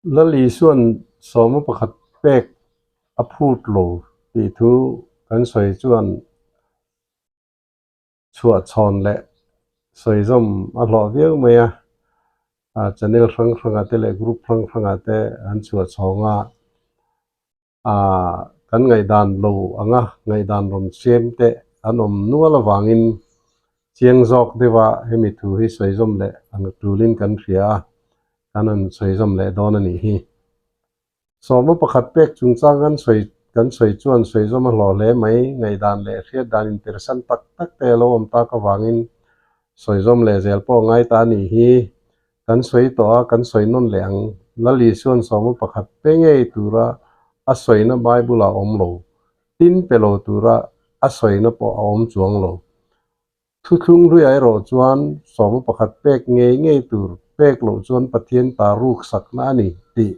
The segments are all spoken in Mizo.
Lal Isua'n sawma pakhat pek a phut lo tih thu kan sawi chuan chhuah chhawn leh sawi zawm a hlawh viau mai a, channel hrang hrangah te leh group hrang hrangah te an chhuah chhawng a, kan ngaihdan lo anga ngaihdan rawn siam te an awm nual avangin chiang zawk deuha hemi thu hi sawi zawm leh ang tulin kan hria a, kan rawn sawi zawm leh dawn a nih hi. Sawma pakhat pek chungchang kan sawi kan sawi chuan sawi zawm a hlawh hle mai, ngaihdan leh hriat dan inpersan tak tak te a lo awm tak avangin sawi zawm leh zel pawh a ngai ta a nih hi. Kan sawi tawh a, kan sawi nawn leh ang. Lal Isua'n sawma pakhat pe ngei tura a sawina Bible-ah a awm lo. Tin pe lo tura a sawina pawh a awm chuang lo. Thuthlung hluiah erawh chuan sawma pakhat pek ngei ngei tur pek loh chuan Pathian ta ruk sakna a ni tih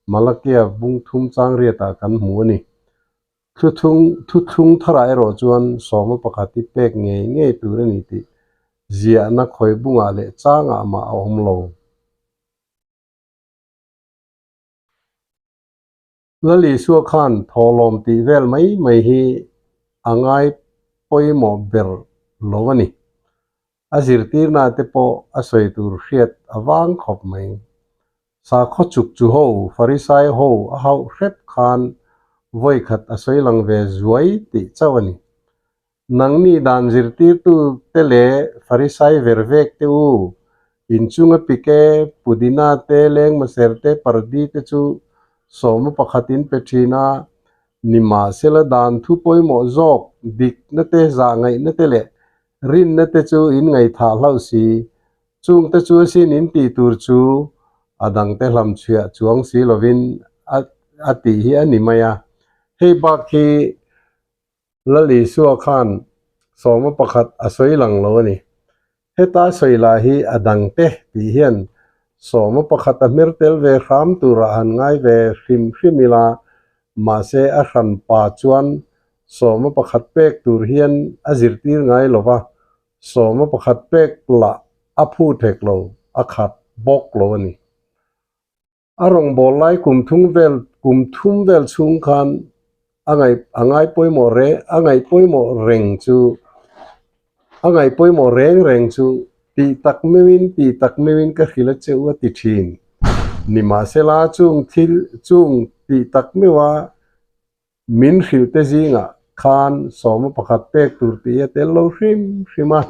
Malakia bung thum chang riatah kan hmu a ni. Thuthlung thuthlung tharah erawh chuan sawma pakhat hi pek ngei ngei tur a ni tih ziahna khawi bungah leh changah mah a awm lo. Lal Isua khan thawhlawm tih vel mai mai hi a ngai pawimawh ber lo a ni. A zirtirna te pawh a sawi tur hriat a vang khawp mai. Sakhaw chuk chu ho, Farisai ho a hauh hrep khan vawi khat a sawi lang ve zuai tih chauh a ni. Nangni dan zirtirtu te leh Farisai ver vek te u, inchunga pike, pudina te, lengmaser te, pardi te chu sawma pakhatin pe thin a, nimahsela dan thu pawimawh zawk, dikna te, zahngaihna te leh rinna te chu in ngaihthah hlauh si. Chungte chu asin in tih tur chu a dangte hlamchhiah chuang si lovin a tih hi a ni mai a. Hei bak hi Lal Isua khan sawma pakhat a sawi lang lo a ni. Heta sawi lah hi a dangte tih hian sawma pakhat a hmer tel ve hram turah han ngai ve hrim hrim ila, mahse a hran pa chuan sawma pakhat pek tur hian a zirtir ngai lo va, sawma pakhat pek lah a phu thek lo, a khat bawk lo a ni. A rawngbâwl lai kum thum vel kum thum vel chhung khan a ngaih a ngai pawimawh re a ngaih pawimawh reng chu a ngaih pawimawh reng reng chu tih tak meuhin tih tak meuhin ka hrilh a che u a ti thin. Nimahsela chung thil chung tih tak meuha Min hrilh te zingah khan sawma pakhat pek tur tih hi a tel lo hrim hrim a,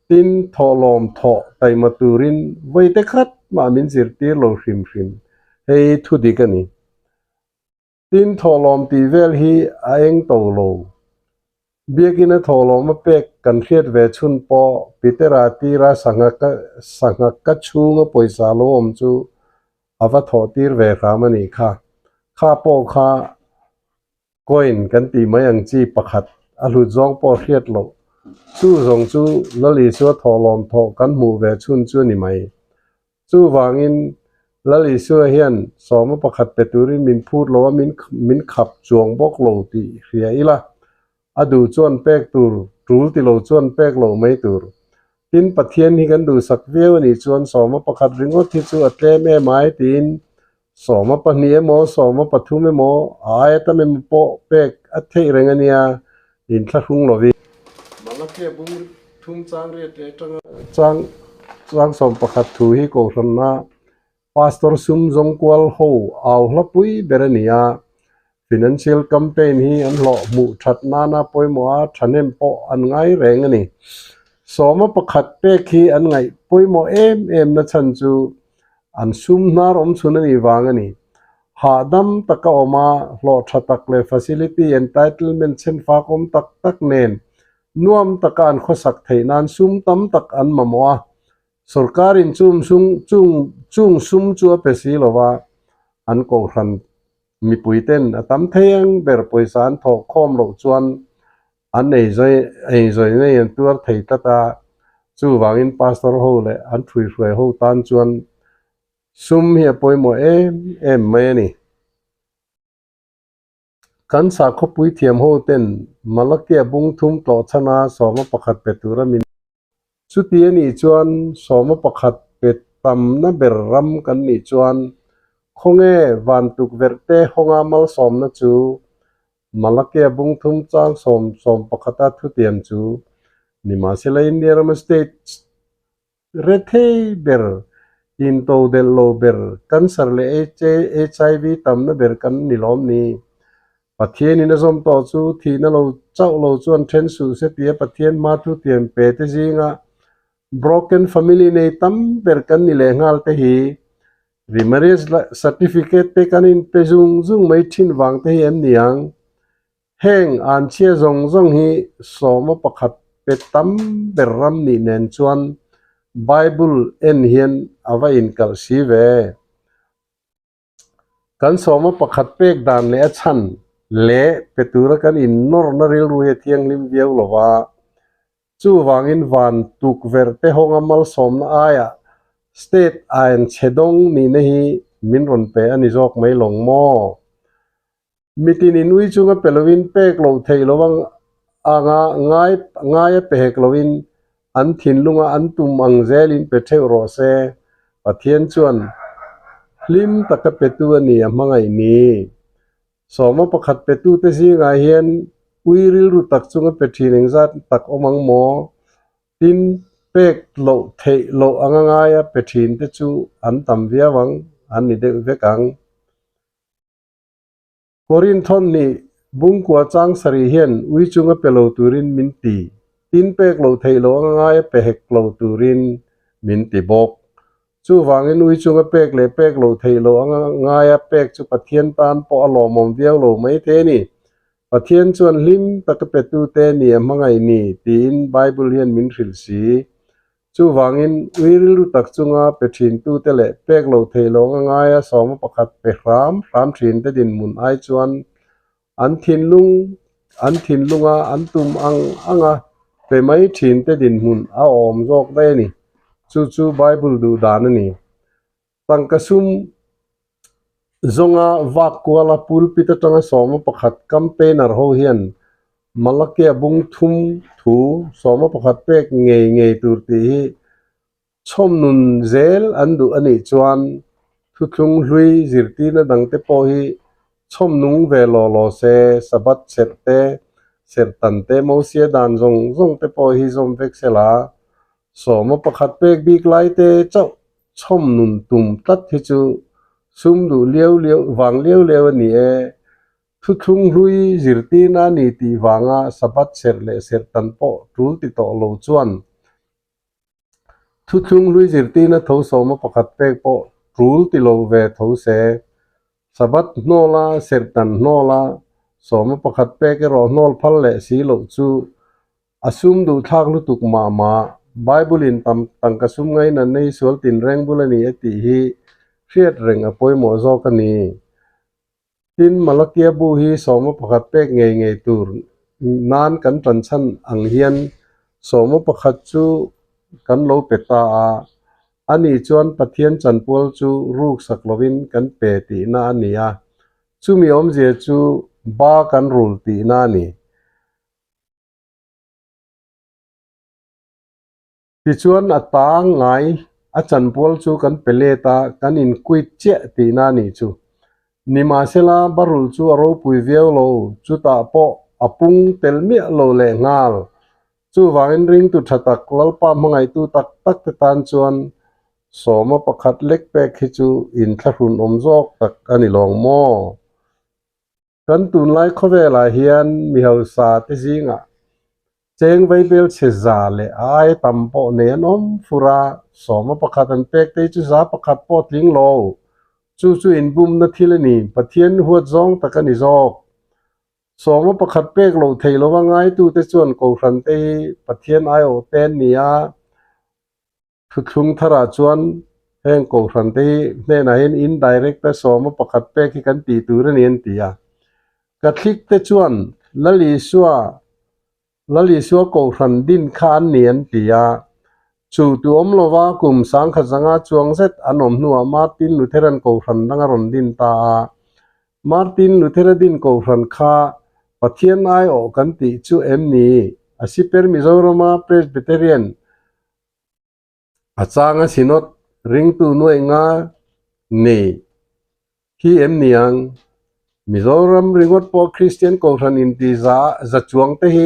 tin thawhlawm thawh taima turin vawi te khat mah min zirtir lo hrim hrim, hei thu dik a ni. Tin thawhlawm tih vel hi a eng to lo. Biakina thawhlawm a pek kan hriat ve chhun pawh Petera tira sangha ka sangha ka chhunga pawisa lo awm chu a va thawh tir ve hram a nih kha. Kha pawh kha coin kan tih mai ang chi pakhat a hlut zawng pawh hriat loh. Chu zawng chu Lal Isua thawhlawm thawh kan hmuh ve chhun chu a ni mai. Chuvangin Lal Isua hian sawma pakhat pe turin min phut lo a, min min khap chuang bawk lo tih hria ila. A duh chuan pek tur, tul ti lo chuan pek loh mai tur. Tin, Pathian hi kan duhsak viau a nih chuan sawma pakhat ringawt hi chu a tlem em ai tiin sawma pahnih emaw, sawma pathum emaw, a aia tam emaw pawh pek a theih reng a nia, inthlahrung lovin. Malakia bung thum chang riat leh atanga chang chang 11 thu hi kohhranna Pastor sum zawng kual ho au hla pui ber a ni a, financial campaign hi an hlawh hmuh that nana pawimawh a thahnem pawh an ngai reng a ni. Sawma pakhat pek hi an ngaih pawimawh em em na chhan chu an sum hnar awm chhun a nih vang a ni. Hahdam taka awm a, hlawh tha tak leh facility entitlement chhenfak awm tak tak nen nuam taka an khawsak theih nan sum tam tak an mamawh a, Sorkarin chung sum chung chung sum chu a pe si lo va, an kohhran mipuiten a tam thei ang ber pawisa an thawh khawm loh chuan an ei zawi ei zawi ngei an tuar thei tlat a, chuvangin pastor ho leh an thuihruai ho tan chuan sum hi a pawimawh em em mai a ni. Kan sakhawpui thiam ho ten Malakia bung thum tlawh chhana sawma pakhat pe tura min Chuti a nih chuan sawma pakhat pe tamna ber ram kan nih chuan Khawnge van tukverh te hawnga malsawmna chu Malakia bungthum chang sawm sawm pakhata thutiam chu nimahsela India rama state rethei ber, intodelh lo ber, cancer leh HIV tamna ber kan ni lawm ni? Pathianin a zawm tawh chu thihna lo chauh lo chuan then suh se tia Pathian hma thutiam pe te zinga broken family nei tam ber kan ni leh nghal te hi Remarriage certificate te kan inpe zung zung mai thin vang te hi em ni ang? Heng an chhia zawng zawng hi sawma pakhat pe tam ber ram nih nen chuan Bible en hian a va inkalh si ve. Kan sawma pakhat pek dan leh a chhan leh pe tura kan innawrna rilru hi a thianghlim viau lo va, chuvangin van tukverh te hawnga malsawmna aiah state ain chhe dawng nihna hi min rawn pe a ni zawk mai lawng maw? Mitin in ui chunga pe loin pek loh theih lo anga ngai ngaia pe hek loin an thinlunga an tum ang zelin pe theuh rawh se. Pathian chuan hlim taka petu a ni a hmangaih ni. Sawma pakhat petute zingah hian ui rilru tak chunga pe thin engzat tak awm ang maw? Tin, pek loh theih loh anga ngaia pe thin te chu an tam viau ang, an ni deuh vek ang. Korinthon nih Bungkua chang sarih hian ui chunga pe lo turin min ti, tin pek loh theih loh anga ngaia pe hek lo turin min ti bawk. Chuvangin ui chunga pek leh pek loh theih loh anga ngaia pek chu Pathian tan pawh a lawmawm viau lo mai thei a ni. Pathian chuan hlim taka petute ni a hmangaih ni tiin Bible hian min hrilh si. Chuvangin, ui rilru tak chunga pe thintute leh pek lo theih lo anga ngaia sawma pakhat pe hram hram thinte dinhmun ai chuan an thinlung an thinlunga an tum ang anga pe mai thinte dinhmun a awm zawk daih a ni. Chu chu Bible duh dan a ni. Tangka sum zawnga vak kuala pulpit atanga sawma pakhat campaigner ho hian Malakia bung thum thu sawma pakhat pek ngei ngei tur tih hi chhawm nun zel an duh a nih chuan thuthlung hlui zirtirna dangte pawh hi chhawm nung ve law law se, Sabbath serh te, serh tan te, Mosia dan zawng zawng te pawh hi zawm vek sela sawma pakhat pek bik lai te chauh Chhawm nun tum tlat hi chu sum duh liau liau vang liau liau a ni e. Thuthlung hlui zirtirna a ni tih vanga Sabbath serh leh serh tan pawh tul ti tawh lo chuan thuthlung hlui zirtirna tho sawma pakhat pek pawh tul ti lo ve tho se. Sabbath hnawla serh tan hnawla sawma pakhat pek erawh hnawl phal leh si loh chu A sum duh thlak lutuk mah mah, Bible in tam tangka sum ngain an nei sual tin reng bul a ni a tih hi hriat reng a pawimawh zawk a ni. Tin, Malakia bu hi sawma pakhat pek ngei ngei tur nan kan tan chhan ang hian sawma pakhat chu kan lo pe ta a, ani chuan Pathian chanpual chu ruk sak lovin kan pe tihna a ni a, chumi awmzia chu ba kan rul tihna a ni. Tichuan a ta ngai a chanpual chu kan pe let a, kan inquit chiah tihna a nih chu. Nimahsela barul chu a ropui viau lo, chutah pawh a pung tel miah lo leh nghal. Chuvangin ringtu tha tak, Lalpa hmangaihtu tak tak te tan chuan sawma pakhat lek pek hi chu inthlahrun awm zawk tak a ni lawng maw? Kan tunlai khawvelah hian mi hausa te zingah cheng vaibel chhe za leh a aia tam pawh nei an awm fur a, sawma pakhat an pek te hi chu za pakhat pawh tling lo. Chu chu inbumna thil a ni, Pathian huat zawng tak a ni zawk. Sawma pakhat pek loh theih lova ngaitute chuan Kohhran te hi Pathian aiawh te an ni a, Thuthlung tharah chuan heng Kohhran te hi hnenah hian indirect a sawma pakhat pek hi kan tih tur a ni an ti a. Catholic te chuan Lal Isua Lal Isua Kohhran din kha an ni an ti a. Chu tu awm lova kum sangkhat zanga chuang zet an awm hnuah Martin Lutheran Kohhran dang a rawn din ta a. Martin Luthera din Kohhran kha Pathian aiawh kan tih chu em ni? A siper Mizorama Presbyterian A changa Synod ringtu nuaih nga nei Hi em ni ang? Mizoram ringawt pawh Kristian Kohhran inti za za chuang te hi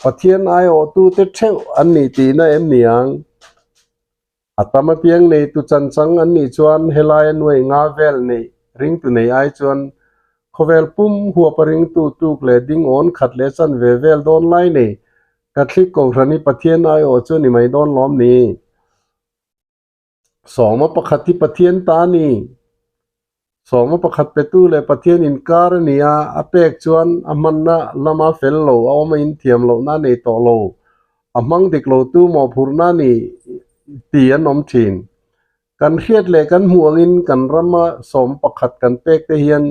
Pathian aiawhtute theuh an nih tihna em ni ang? A tam apiang neitu chanchang an nih chuan helaia nuai nga vel neih ringtu nei ai chuan khawvel pum huapa ringtu tuk leh ding awn khat leh chanve vel dawn lai nei Catholic Kohhran hi Pathian aiawh chu a ni mai dawn lawm ni? Sawma pakhat hi Pathian ta a ni. Sawma pakhat petu leh Pathian inkar a ni a, a pek chuan a hmanna lama fel lo, a awm a inthiam lohna a nei tawh lo, a hmang dik lotu mawhphurhna a ni ti an awm thin. Kan hriat leh kan hmuh angin kan rama sawma pakhat kan pek te hian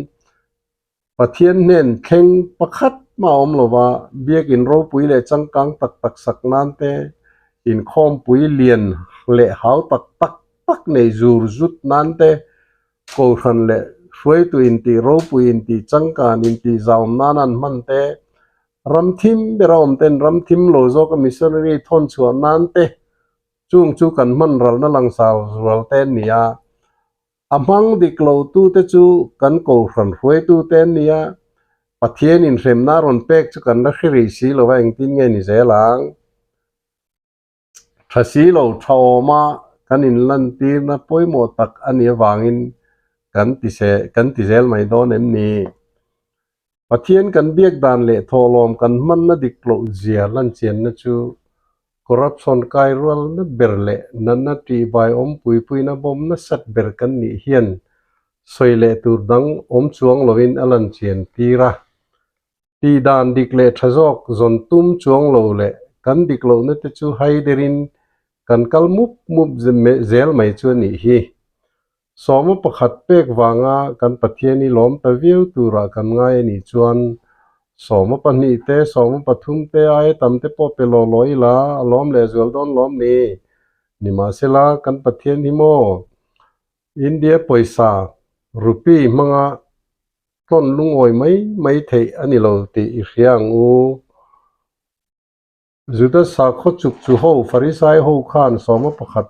Pathian hnen thleng pakhat mah a awm lo va, biakin ropui leh changkang tak tak sak nan te, inkhawmpui lian leh hau tak tak tak nei zur zut nan te, kohhran leh hruaitu intih ropui intih changkan intih zaum nan an hman te, ram thim bera awm ten ram thim lo zawka missionary thawn chhuah nan te, chung chu kan hman ralna langsar zual te an ni a. A hmang dik lo tute chu kan kohhran hruaitute an ni a, Pathian inhremna a rawn pek chu kan la hre rih si lo va, engtin nge ni zel ang? Tha si lo, tha awma kan inlantirna pawimawh tak a nih avangin kan ti se, kan ti zel mai dawn em ni? Pathian kan biak dan leh thawhlawm kan hmanna dik loh zia lanchianna chu corruption kai rualna ber leh natna tihbai awmpui puina bawm nasat ber kan nih hian sawi leh tur dang awm chuang loin a lanchian tir a. Tih dan dik leh tha zawk zawn tum chuang lo leh kan dik lohna te chu hai derin kan kal mup mup zel mai chu a nih hi. Sawma pakhat pek vanga kan Pathian hi lawm ta viau turah kan ngai a nih chuan sawma pahnih te, sawma pathum te aia tam te pawh pe law law ila a lawm leh zual dawn lawm ni. Nimahsela kan Pathian hi maw India pawisa rupee hmanga tlawn lungawi mai mai theih a ni lo tih i hria ang u. Juda sakhaw chuk chu ho Farisai ho khan sawma pakhat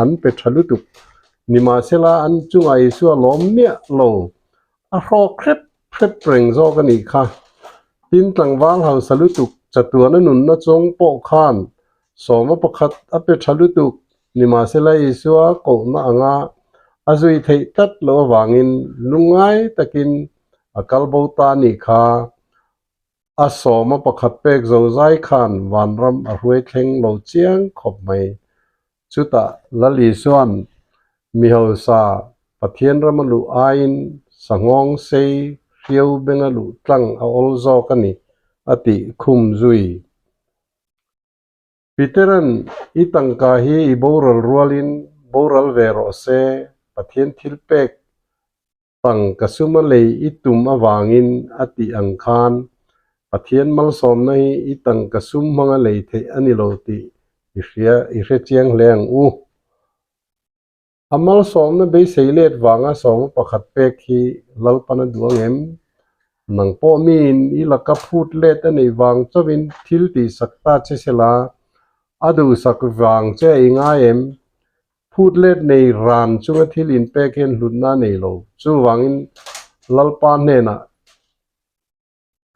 an pe tha lutuk. Nimahsela an chungah Isua lawm miah lo, a hrawk hrep hrep reng zawk a nih kha. Tin tlangval hausa lutuk chatuana nunna chawng pawh khan sawma pakhat a pe tha lutuk. Nimahsela Isua kohna anga a zui theih tlat loh avangin lungngai takin a kal bo ta a nih kha. A sawma pakhat pek zo zai khan vanram a hruai thleng lo chiang khawp mai. Chutah Lal Isua'n mi hausa Pathian rama luh aiin sanghawng sei hriau benga luh tlang a awl zawk a ni a tih khum zui. Peter-a'n i tangka hi i boral rualin boral ve rawh se, Pathian thil pek Tangka suma lei i tum avangin a tih ang khan Pathian malsawmna hi i tangka sum hmanga lei theih a ni lo tih i hria i hre chiang hle ang u. A malsawmna beisei let vanga sawma pakhat pek hi Lalpan a duh ang em? Nang pawh miin i laka phut let a neih vang chauhin thil tihsak ta che sela a duhsak vang che i ngai em? Phut let nei ran chunga thil inpek hian hlutna a nei lo. Chuvangin Lalpa hnenah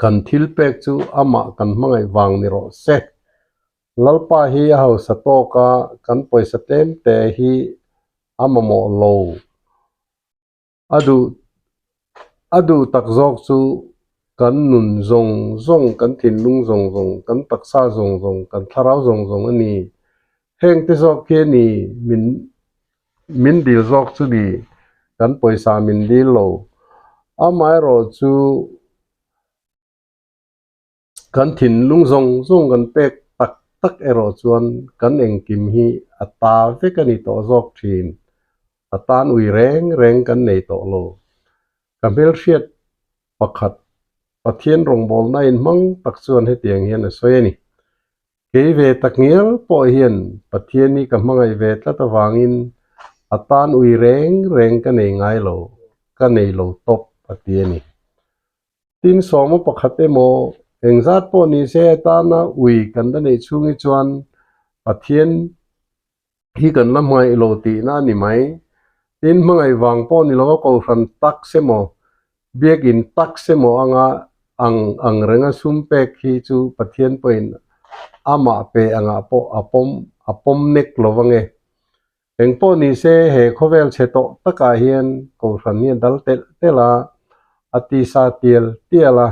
kan thil pek chu amah kan hmangaih vang ni rawh se. Lalpa hi a hausa tawk a, kan pawisa tlem te hi a mamawh lo. A duh a duh tak zawk chu kan nun zawng zawng, kan thinlung zawng zawng, kan taksa zawng zawng, kan thlarau zawng zawng a ni. Heng te zawk khi a ni min min dil zawk chu ni, kan pawisa min dil lo. Amaherawh chu Kan thinlung zawng zawng kan pek tak tak erawh chuan kan engkim hi a ta vek a ni tawh zawk thin. A tan ui reng reng kan nei tawh lo. Ka hmelhriat pakhat Pathian rawngbawlna inhmang tak chuan hetiang hian a sawi a ni. Kei ve tak ngial pawh hian Pathian hi ka hmangaih ve tlat avangin a tan ui reng reng ka nei ngai lo, ka nei lo tawp a ti a ni. Tin sawma pakhat emaw engzat pawh ni se atana ui kan la neih chhung hi chuan Pathian hi kan la hmangaih lo tihna a ni mai. Tin, hmangaih vang pawh ni lova kohhran tax emaw, biakin tax emaw anga ang ang renga sum pek hi chu Pathian pawhin amah pe angah pawh a pawm a pawm nek lo ange. Eng pawh ni se he khawvel chhe tawh takah hian kohhran hi a dal telh telh a, a tisa tial tial a,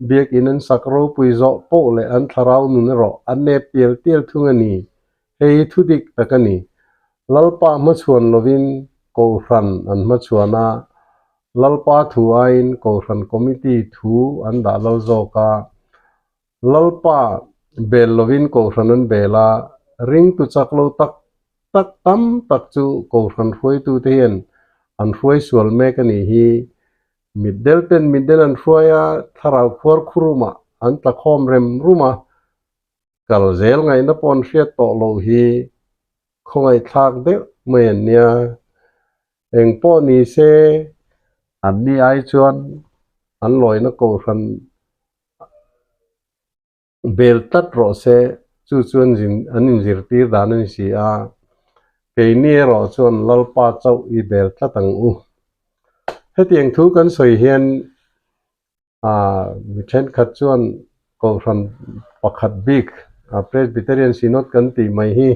biakin an sak ropui zawh pawh leh an thlarau nun erawh a nep tial tial thung a ni. Hei hi thu dik tak a ni. Lalpa hmachhuan lovin Kohhran an hmachhuan a, Lalpa thu aiin Kohhran Committee thu an dah lal zawk a. Lalpa bel lovin Kohhran an bel a, ringtu chak lo tak tak tam tak chu Kohhran hruaitute hian an hruai sual mek a nih hi. Mitdel ten mitdel an hruai a, thlarau khuar khurumah an tlakhawm rem rum a, Kal zel ngaihna pawh an hriat tawh loh hi khawngaihthlak deuh mai an nia. Eng pawh ni se an ni ai chuan an lawina kohhran bel tlat rawh se, chu chu an zin an inzirtir dan a ni si a. Keini erawh chuan Lalpa chauh i bel tlat ang u. Hetiang thu kan sawi hian Mi thenkhat chuan Kohhran pakhat bik Presbyterian Synod kan tih mai hi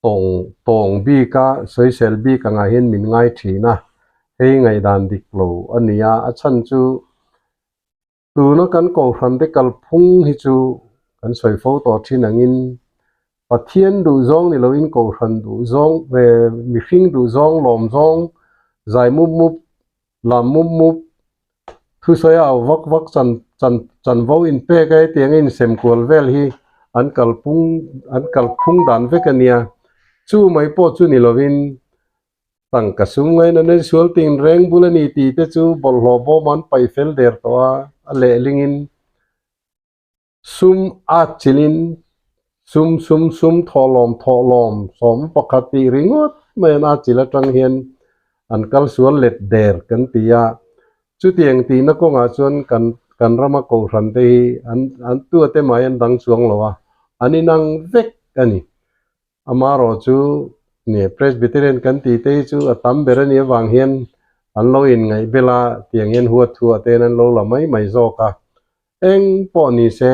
tawng tawng bika sawisel bik angah hian min ngai thin a, hei ngaihdan dik lo a ni a, a chhan chu tuna kan Kohhran te kalphung hi chu kan sawi fo tawh thin angin Pathian duhzawng ni loin Kohhran duhzawng mihring duhzawng lawmzawng zai mup mup Lam mup mup, thusawi a au vak vak chan chan chanvo inpek a hetiang a insem kual vel hi an kalpung an kalphung dan vek a nia. Chu mai pawh chu ni lovin tangka sum ngain an en sual ting reng bul a ni tih te chu bawlhhlawh bawm an paih fel der tawh a, a lehlingin Sum at chilin sum sum sum thawhlawm thawhlawm 11 tih ringawt mai an at chil atang hian an kal sual let der kan ti a. Chutiang tihna kawngah chuan kan kan rama kohhran te hi an an tuate mai an dang chuang lo a, an inang vek a ni. Amarawh chu nge Presbyterian kan tih te hi chu a tam ber a nih avang hian an lo inngaih bel a, tiang hian huat thuah te hian an lo la mai mai zawk a. Eng pawh ni se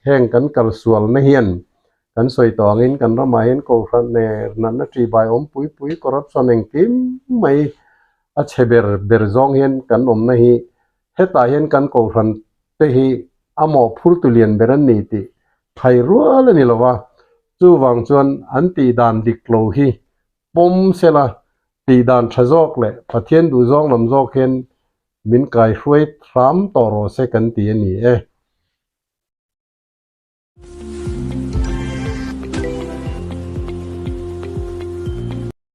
heng kan kal sualna hian kan sawi tawh angin kan ramah hian Kohhran ner natna ṭihbai awm pui pui corruption engkim mai a chhe ber ber zawng hian kan awmna hi hetah hian kan Kohhran te hi a mawhphur tu lian ber an ni tih thai rual a ni lo va, chuvang chuan an tih dan dik lo hi pawm sela tih dan tha zawk leh Pathian duhzawng lam zawk hian min kaihruai hram tawh rawh se kan ti a ni e.